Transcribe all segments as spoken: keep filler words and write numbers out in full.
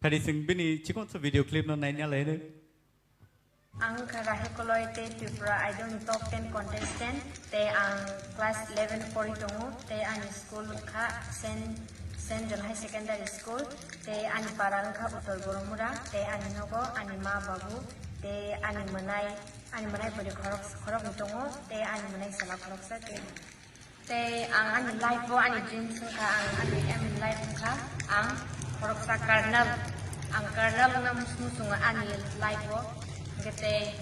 Phai di chwng bini chikonsa video clip no naina lai no. Ang wngkha Rahel Koloi tei Tripura Idol ni top ten contestant, tei ang class eleven pori tongo, tei ani school wngkha Saint, Saint John High Secondary School, tei ani para wngkha Uttor Boromura, tei ani nogo ani ma babu, tei ani mwnai, ani mwnai bwrwi khorok, khoroknwi tongo, tei ani mwnai chwla khoroksa, tei Tei ang ani life o ani dreams wngkha, ang ani aim in life wngkha, ang khoroksa colonel, ang colonel wngna mus-, muchungo ani life o. Hingke tei,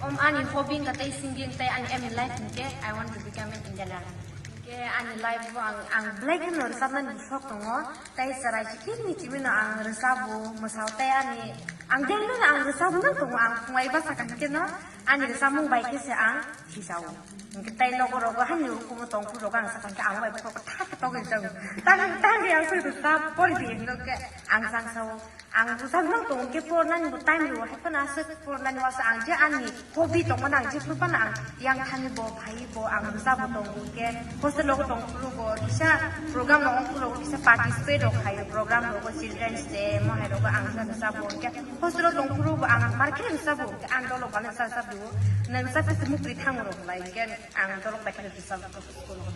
om ani hobby wngkha tei singing, tei ani aim in life hingke I want to become an engineer. Hingke ani life o ang, ang belai kheno rwchapnani sok tongo, tei chwrai chikirni chibino ang rwchabo, mwsao tei ani, ang daily no ang rwchabo nang tongo, ang phungai bwsa kaham khe no ani rwchapmung bai khe se ang. Hisao. Hingke tei nogo rogo hani hukumu tongphuru rogo ang sakha hingke ang bai bokhorok thak thak togwi tongo. Tang tang ya sui rwchap pori di hingke ang sangsao. Ang rwchap nang tongo hingke pornani bo time rwo hai phano aswk pornani wasa ang je ani hobby tongmani ang jephru phano ang yang thani bo phai bo ang rwchap bo tongo hingke hostel rogo tongphuru bo kisa program rogo ongphuru rogo kisa participate rok khaio program rogo children's day mo hai rogo ang rwchap bo hingke hostel o tongphuru bo ang market rwchap bo hingke ang dolo bana rwchap bo nang rwchap khe mukri thango rok lai hingke. Ang dolok bai kheno rwchapjak, school o.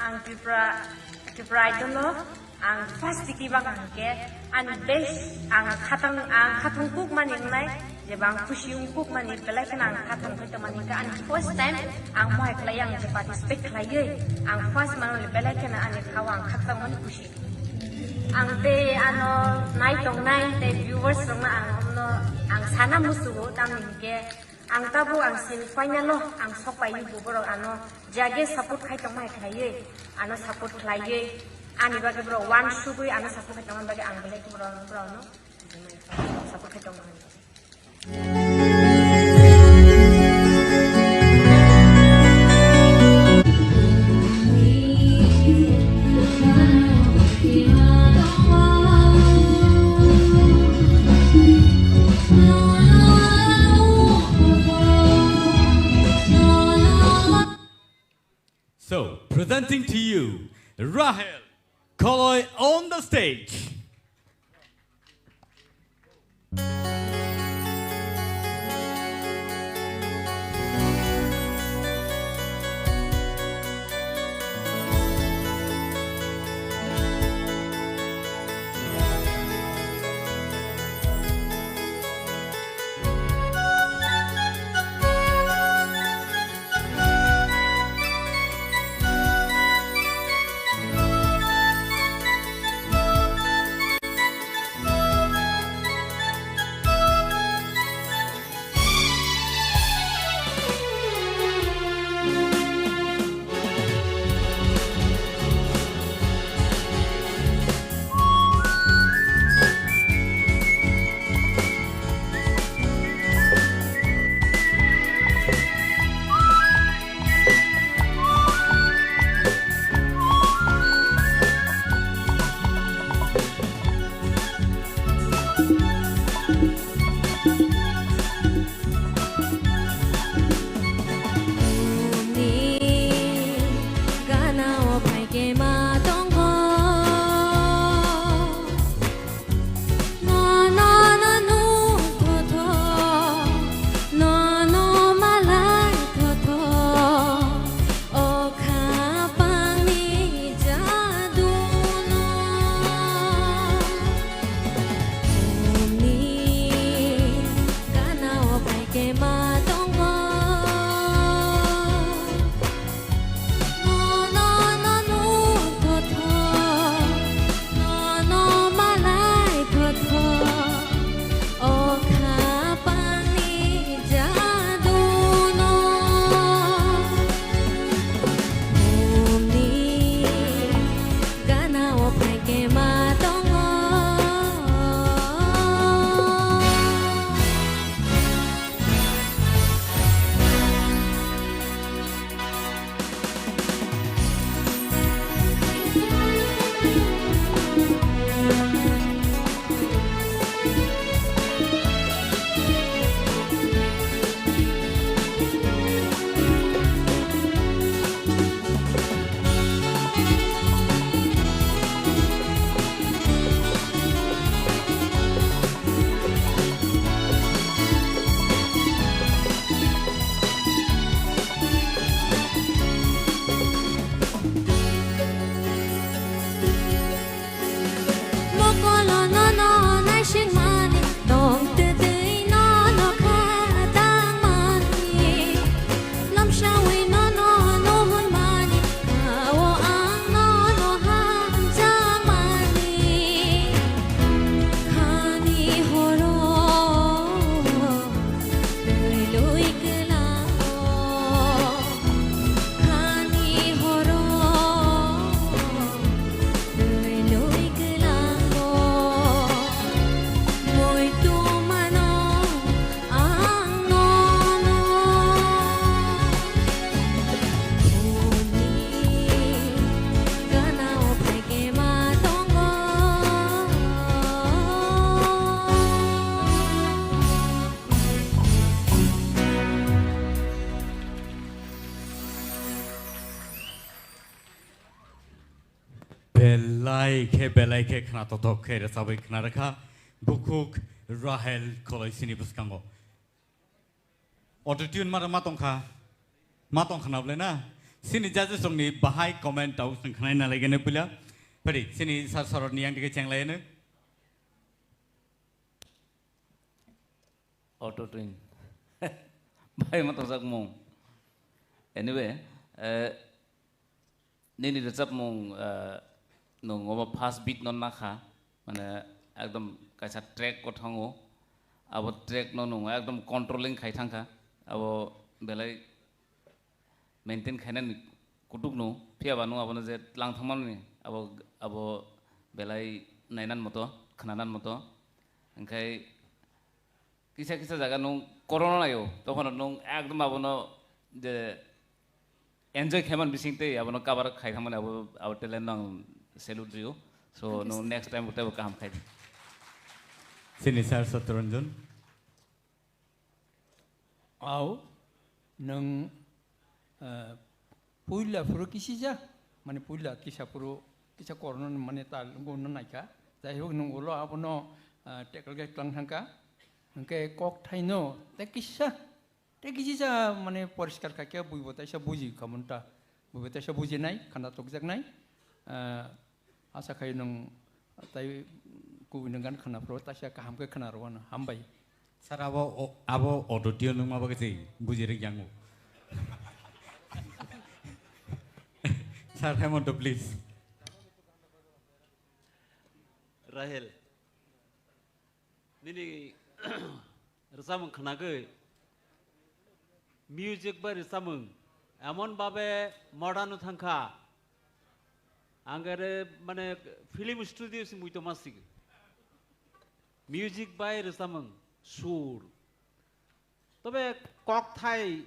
Ang Tripura, Tripura Idol no ang first tiki bak ang ke, ang best, ang khatang, ang khatang kuk mani wngnai, je bang khusi ung kuk mani, belai kheno ang khatang khai tongmani hingke, ang first time ang mohai khlai ang je participate khlaiwi, ang first manwi belai kheno ani khao ang khakchang mani khusi. Ang tei ano nai tongnai tei viewers rokno ang omno ang sana musugo, tamni hingke, Ang tabuk ang semi final o ang sok pai bo borok ano jage support khai tongma hai khlaiwi ano support khlaiwi ani bagwi borok one sugwi ano support khai tongma bagwi ang belai borok borok no support khai tongma hai. So, presenting to you, Rahel Koloi on the stage. Ai khe belai khe khna tothok khe rwchabwi khna rwkha bukhuk Rahel Kholoisini bwskango. Auto tune mara ma tongkha, ma tongkha na bwle na? Sini judges rokni bahai comment tau chwng khwnai na laigene puila. Phadi sini sir sorotni yang dige cheng laiyene. Auto tune. Bai ma tongjak mung. Anyway, eh, nini rwchapmung, eh, nwng omo first beat no nakha, mane ekdom kaisa track o thango, abo track no nwng ekdom controlling khai thangkha, abo belai maintain khainani kutuk no, phiya ba nwng abono je tlang thangmani, abo, abo belai nainan moto, khwnanan moto, hwnkhe kisa kisa jaga nwng corona laio, tokhono nwng ekdom abono je enjoy khaiman bising tei abono cover khai thangmani abo, abo talent no ang salute rio. So nwng next time teibo kaham khai di. Sini sir Satyaranjan. Au, nwng, eh, puila phuru kisija, mane puila kisa phuru, kisa corona ni mane tal wngno naikha. Jai hok nwng ulo abono, eh, tackle khe tlang thangkha. Hwnkhe kok thaino tei kisa, tei kisisa mane poriskar khaikhe buibo taisa buji khamon ta. Buibo taisa bujinai, khanda tokjaknai. Eh, Asa khai nwng tai kubui nwng gan khwna phuru taisa kaham khe khwna rwano. Hambai. Sir, abo o-, abo auto tune wngma bagwi se buji rwk yango. Sir Hemanta, please. Rahel, nini rwchapmung khwnagwi, music bai rwchapmung emon babe modern o thangkha, ang ere mane film studio se muitu masigi. Music bai rwchapmung, sur, tobe kokthai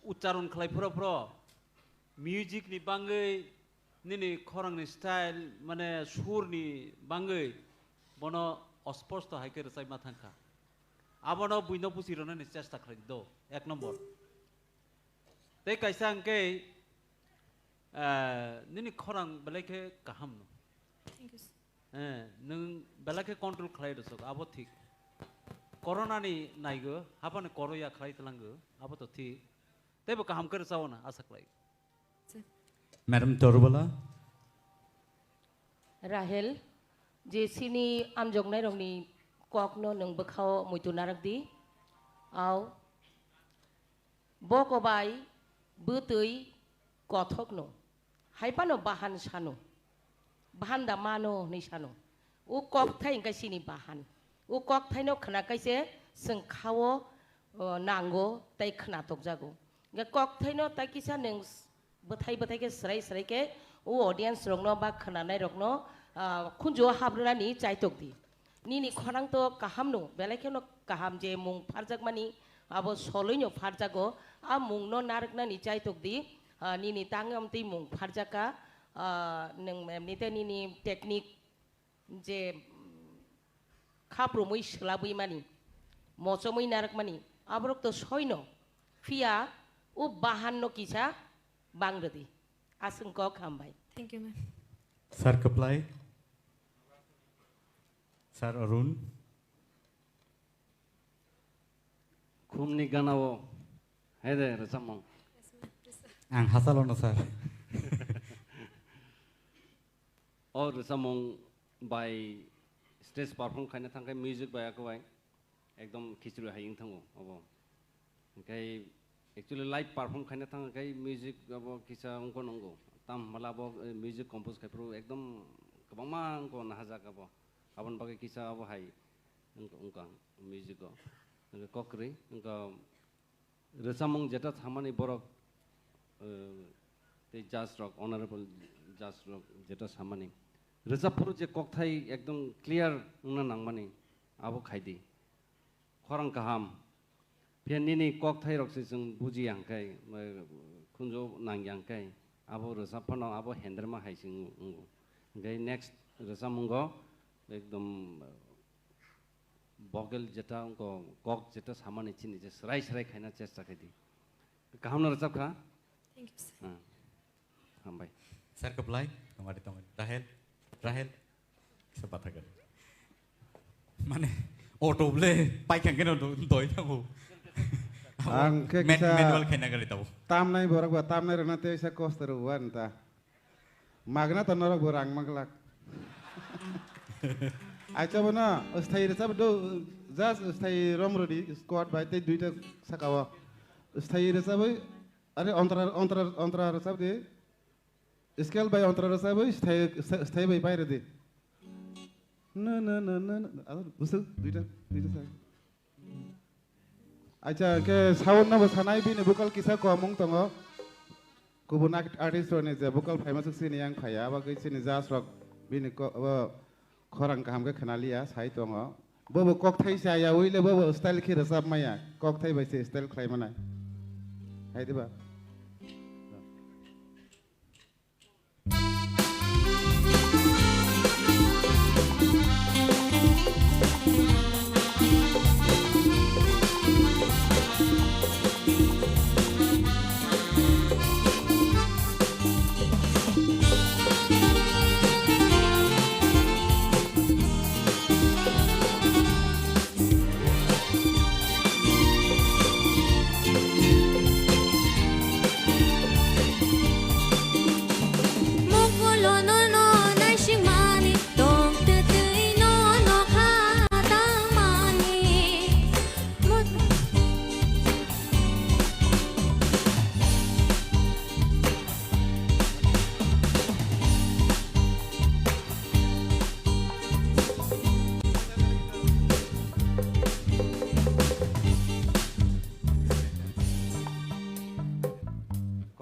uchcharon khlai phro phro, music ni bangwi nini khorangni style, mane surni bangwi bono osposto hai khe rwchapma thangkha. Abono buino buchi rwnani chesta khlai do, ek nombor. Tei kaisa hwnkhe, eh, nini khorang belai khe kaham no. Thank you, sir. Eh, nwng belai khe control khlai rwsok, abo thik. Corona ni naigo, haphano koro ya khlai tlango, abo to thik. Teibo kaham khe rwchao na asa khlai. Madam Torbala. Rahel, je sini amjoknairokni kokno nwng bwkhao muitu narak di. Au, boko bai bwtwi kothokno, hai phano bahan sano, bahan da mano hwnwi sano. O kokthai hwnkhe sini bahan. O kokthaino khna kaise chwng khao, o, nango tei khna tokjago. Hwnkhe kokthaino tai kisa nwng s-, bwthai bwthai khe swrai swrai khe o audience rokno ba khwnanai rokno, ah, khunju o habrwnani chaitok di. Nini khorang to kaham no, belai kheno kaham je mung pharjakmani abo soloi no pharjago, a mung no narwknani chaitok di, ah, nini tang amtwi mung pharjaka, ah, nwng emnite nini technique je, mm, khaprumwi swlabwi mani, mochomwi narwkmani, aborok to soino, phiya o bahan no kisa bang rwdi. Aswk kok hambai. Thank you, ma'am. Sir Kwplai, Sir Arun. Khumni ganao hai de rwchapmung. Ang hachalo no, sir. O rwchapmung bai stage perform khaina thangkhe music bai akwbai ekdom khichri hai wng thango obo. Hwnkhe actually live perform khaina thangkhe music abo kisa wngkha nwngo. Tam hwnba abo, eh, music compose khai phuru ekdom kwbangma wngkha nahajak abo. Aboni bagwi kisa abo hai wngkha, wngkha music o. Hwnkhe kok kwrwi wngkha. Rwchapmung jeta samani borok, eh, tei judge rok, honorable judge rok jeta samani. Rwchap phuru je kokthai ekdom clear wngna nangmani, abo khaidi. Khorang kaham. Phiya nini kokthai rok se chwng bujiya hwnkhe, eh, khunju nangya hwnkhe, abo rwchap phano abo hendrema hai se wngo. Hwnkhe next rwchapmungo ekdom, eh, vocal jeta wngkha, kok jeta samani chini je srai srai khaina chesta khaidi. Kaham no rwchap kha? Thank you, sir. Ah, hambai. Sir Kwplai, tongari tongari. Rahel. Rahel, kisa patha kari. Mane, auto ble paikang keno do-, doi thango. Ang khe Men-, kisa manual khaina gari tabo. Tamnai borok ba, tamnai rokna tei sa kosto rw wan ta. Magna to norok bo rang maglak. Acha bono, usthai rwchap do, just usthai rom rodi, squad bai tei duita saka o. Usthai rwchabwi, are ontra, ontra, ontra rwchap di. Scale bai ontra rwchabwi, sthai, sthai bai pai rwdi. Na, na, na, na, na. Aro, busu, duita, duita saka. Acha, ke sound no bo sanai, bini vocal kisa komung tongo. Kubun art-, artist rokni je vocal phaima swk chini yang phaiya, abo khe chini judge rok bini ko-, bo khorang kaham khe khna liya, sai tongo. Bo bo kokthai chaya, uile bo bo style khe rwchap maya, kokthai bai se style khlai manai. Hai diba?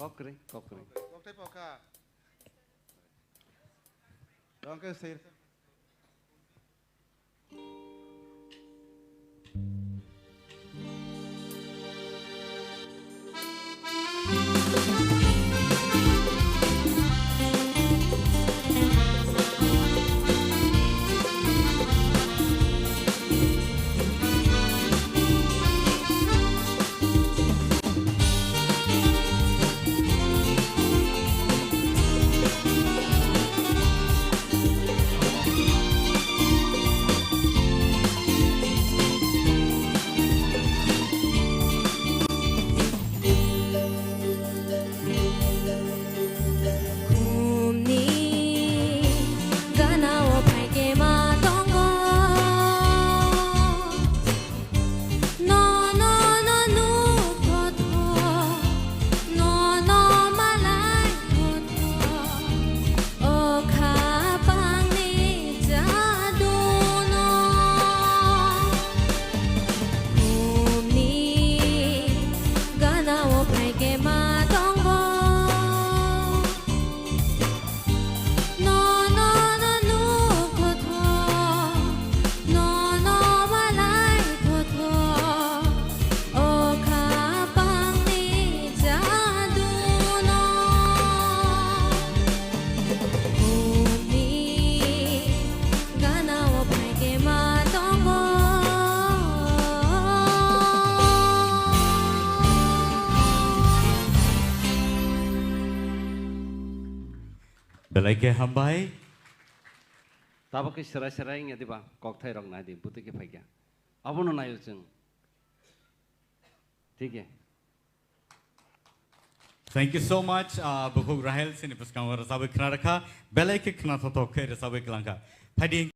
Kokre, kokre. Kokthai pokha. Rongke sir. Khumni gana o phaikhe ma tongo. No, no, no, nuk thotho, no, no, malai thotho, o kha pangni jadu no. Bumni gana o phaikhe ma tongo. No, no, no, nuk thotho, no, no, malai thotho, o kha pangni jadu no. Bumni gana o phaikhe ma tongo. Belai khe hambai. Tabuk khe serai serai wngya diba, kokthai rok nai di, bwtwi khe phaikha. Abono naio chwng. Thik he. Thank you so much, ah, Bukhuk Rahel, chini bwskango rwchabwi khna rwkha. Belai khe khna thothok khe rwchabwi kwlangkha. Phaidi